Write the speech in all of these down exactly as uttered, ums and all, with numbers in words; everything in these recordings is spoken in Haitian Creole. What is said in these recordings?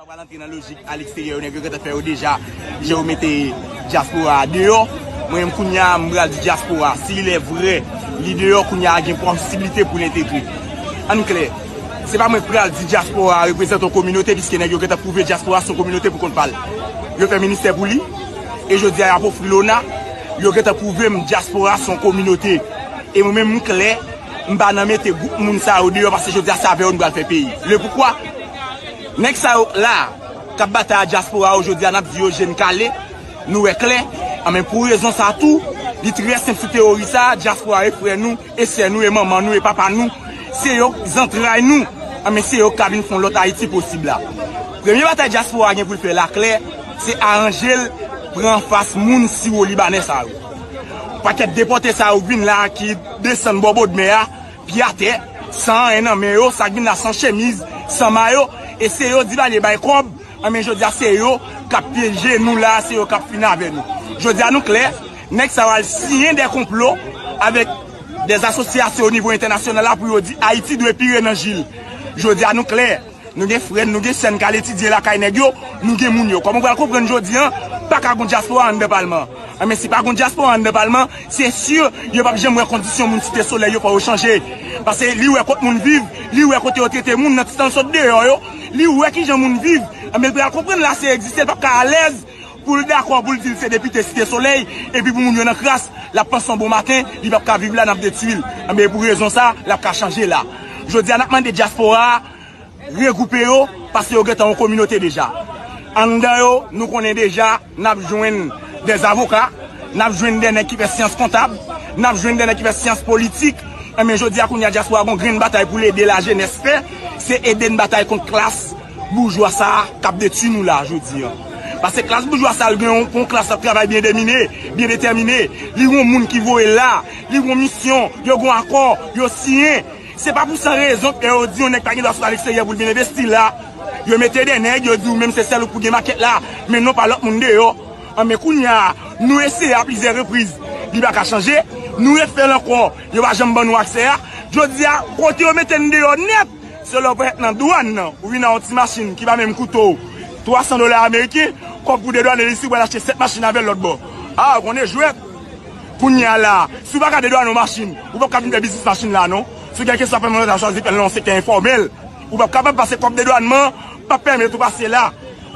Pral antre nan lojik a leksteryè yo, nèg yo gentan fè yo deja, jan yo mete dyaspora a deyò. Mwen menm kounye a, m pral di dyaspora, si li lè vrè, li deyò, kounye a gen posiblite pou l entegre. Ann klè, se pa mwen k pral di dyaspora a reprezante yon kominote, piske nèg yo gentan pwouve dyaspora se yon kominote pou kont pa l. Yo fè ministè pou li, e jodi a y ap ofri lona, yo gentan pwouve m dyaspora se yon kominote. E mwen menm m klè, m pa nan mete gwoup moun sa yo deyò, paske jodi a se avè yo n pral fè peyi. Le poukwa? Nèg sa yo la, k ap batay a dyaspora yo jodi a, n ap di yo je n kale, nou wè klè. Anben, pou rezon sa tou, li trè senp sou teyori sa, dyaspora e frè nou, e sè nou, e manman nou, e papa nou, se yo k zantray nou. Anben, se yo k ka vin fè yon lòt Ayiti posib la. Premye batay dyaspora a gen pou l fè la klè, se aranje l, pran fas moun siwo libanè sa yo. Pakèt depòte sa yo k vin la, ki desann bò bòdmè a, pye atè, san anyen nan men yo, sa k vin la san chemiz, san mayo, e se yo Divalye bay kòb, anben jodi a se yo k ap pyeje nou la, se yo k ap fini avè nou. Jodi a nou klè, nèg sa yo al siyen de konplo avèk de asosyasyon o nivo entènasyonal la pou yo di Ayiti dwe pi re nan ji l. Jodi a nou klè, nou gen frè n, nou gen sè n k al etidye lakay nèg yo, nou gen moun yo. Kòman w pral konprann jodi a, pa ka gon dyaspora anndan palman? Anben, si pa gon dyaspora anndan palman, se si yo p ap janm wè kondisyon moun Site Solèy yo fò yo chanje. Paske li wè kot moun viv, li wè kote yo trete moun nan ti tan l sot deyò yo, li wè kijan moun viv. Anben, l pral konprann lase egziste, l p ap ka alèz pou l dakò pou l di l se depite Site Solèy, epi pou moun yo nan kras, l ap panse yon bon maten, li p ap ka viv la, n ap detwi l. Anben, e pou rezon sa, l ap ka chanje la. Jodi a, n ap mande dyaspora a, regwoupe yo, paske yo gentan yon kominote deja. Anndan yo, nou konnen deja, n ap jwenn de avoka, n ap jwenn de nèg ki fè syans kontab, n ap jwenn de nèg ki fè syans politik. Enben, jodi a, kounye a, dyaspora gon grenn batay pou l ede lajenès fè, se ede n batay kont klas boujwa sa a k ap detwi nou la, jodi a. Paske klas boujwa sa a, l gen yon, yon klas k ap travay byen demine, byen detèmine. Li gon moun ki voye l la, li gon misyon, yo gon akò, yo siyen. Se pa pou san rezon ke yo di yon nèg pa gen dwa sot alegzteryè pou l vin envesti la. Yo mete de nèg, yo di ou menm se sèl ou k pou gen makèt la, men non pa lòt moun deyò. Anben kounye a, nou eseye a plizyè repriz, li pa ka chanje. Nou refè l ankò, yo pa janm ban nou aksè a. Jodi a, kote yo mete n deyò nèt, se lè w parèt nan dwàn nan, ou vin ak yon ti machin ki pa menm koute w twa san dola ameriken, kòb pou dedwannen l isi, ou pral achte sèt machin avè l lòt bò. A, ou konnen jwèt. Kounye a la, si w pa ka dedwane yon machin, ou p ap ka vin fè biznis machin la non. Si w gen kesyon ap fè moun, w ta chwazi fè l nan yon sektè enfòmèl. Ou p ap kapab pase kòb dedwannman, p ap pèmèt ou pase la.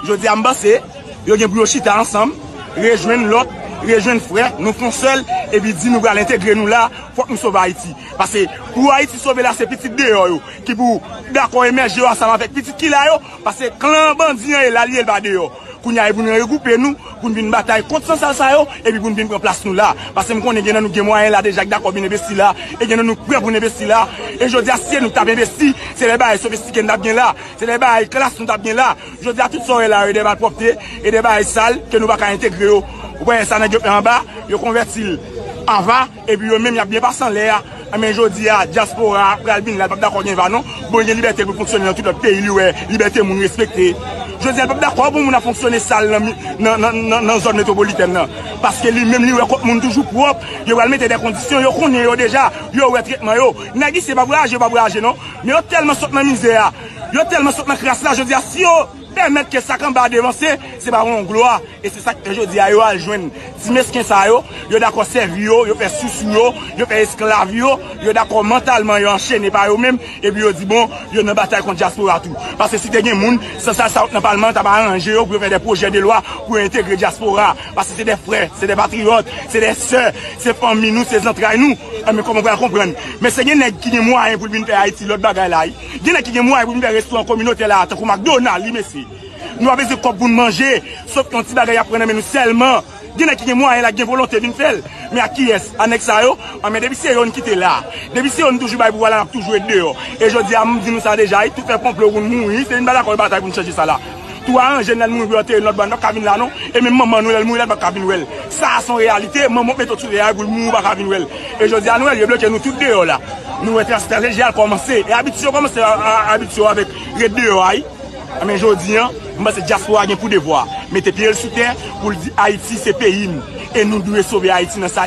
Jodi a, m panse, yo gen pou yo chita ansanm, rejwenn lòt, rejwenn frè, nou fè yon sèl, epi di nou pral entegre nou la, fòk nou sove Ayiti. Paske pou Ayiti sove la, se pitit deyò yo ki pou dakò emèje yo ansanm avèk pitit ki la yo, paske klan bandi an ye la, li ye, l pa deyò. Kounye a, e pou nou regwoupe nou, pou n vin batay kont sansal sa yo, epi pou n vin pran plas nou la. Paske m konnen gen nan nou gen mwayen la deja ki dakò vin envesti la, e gen nan nou k prè pou n envesti la. E jodi a, si se nou k t ap envesti, se de bagay sofistike n t ap gen la, se de bagay klas nou t ap gen la. Jodi a, tout sa w wè la yo, e de malpwòpte, e de bagay sal ke nou pa ka entegre yo. Ou wè sa nèg yo fè anba, yo konvèti l an va, epi yo menm y ap byen pase anlè a. Enben, jodi a, dyaspora a pral vin la, l p ap dakò gen va non. Bon, li gen libète pou l fonksyone nan tout lòt peyi, li wè libète moun respekte. Jodi a, l p ap dakò pou moun ap fonksyone sal nan, nan, nan, nan, nan zòn metwopolitèn nan. Paske li menm, li wè kot moun toujou pwòp, yo pral mete de kondisyon, yo konnen yo deja, yo wè tretman yo. Nèg isi p ap raje, yo p ap raje non. Men yo tèlman sot nan mizè a, yo tèlman sot nan kras la, jodi a, si yo pèmèt ke sa k anba a devanse, se pa yon glwa. E se sa k fè jodi a yo al jwenn ti mesken sa yo, yo dakò sèvi yo, yo fè sousou yo, yo fè esklav yo, yo dakò mantalman yo anchene pa yo menm, epi yo di bon, yo nan batay kont dyaspora tou. Paske si te gen moun, sansal sa yo t nan palman an t ap aranje yo pou yo fè de pwojè de lwa pou yo entegre dyaspora. Paske se de frè, se de patriyòt, se de sè, se fanmi nou, se zantray nou. Enben kòman w pral konprann? Men se gen nèg ki gen mwayen pou l vin fè Ayiti lòt bagay la wi. Gen nèg ki gen mwayen pou vin fè restoran kominotè la, tankou McDonald wi mesye. Nou pa bezwen kòb pou n manje, sòf yon ti bagay y ap pran nan men nou sèlman. Gen nèg ki gen mwayen la, ki gen volonte vin fè l. Men ak kiyès? A nèg sa yo? Anben depi se yo n kite la. Depi se yo n toujou bay pouvwa la, n ap toujou ret deyò. E jodi a, m di nou sa deja wi, tout fè konplo pou n mouri, se n pa dakò batay pou n chanje sa la. Tou aranje n, lè l mouri pou yo antere l lòt bò, n p ap ka vin la non. E menm manman nou, lè l mouri la, n p ap ka vin wè l. Sa a se yon reyalite, manman w mete w sou tè a pou l mouri, ou pa ka vin wè l. E jodi a, nou wè l, yo bloke nou tout deyò la. Nou wè estrateji a kòmanse. E abitye yo kòmanse a, a, abitye yo avèk ret deyò a wi. Enben jodi a, m panse dyaspora gen pou devwa mete pye l sou tè pou l di Ayiti se peyi n. E nou dwe sove Ayiti nan sa.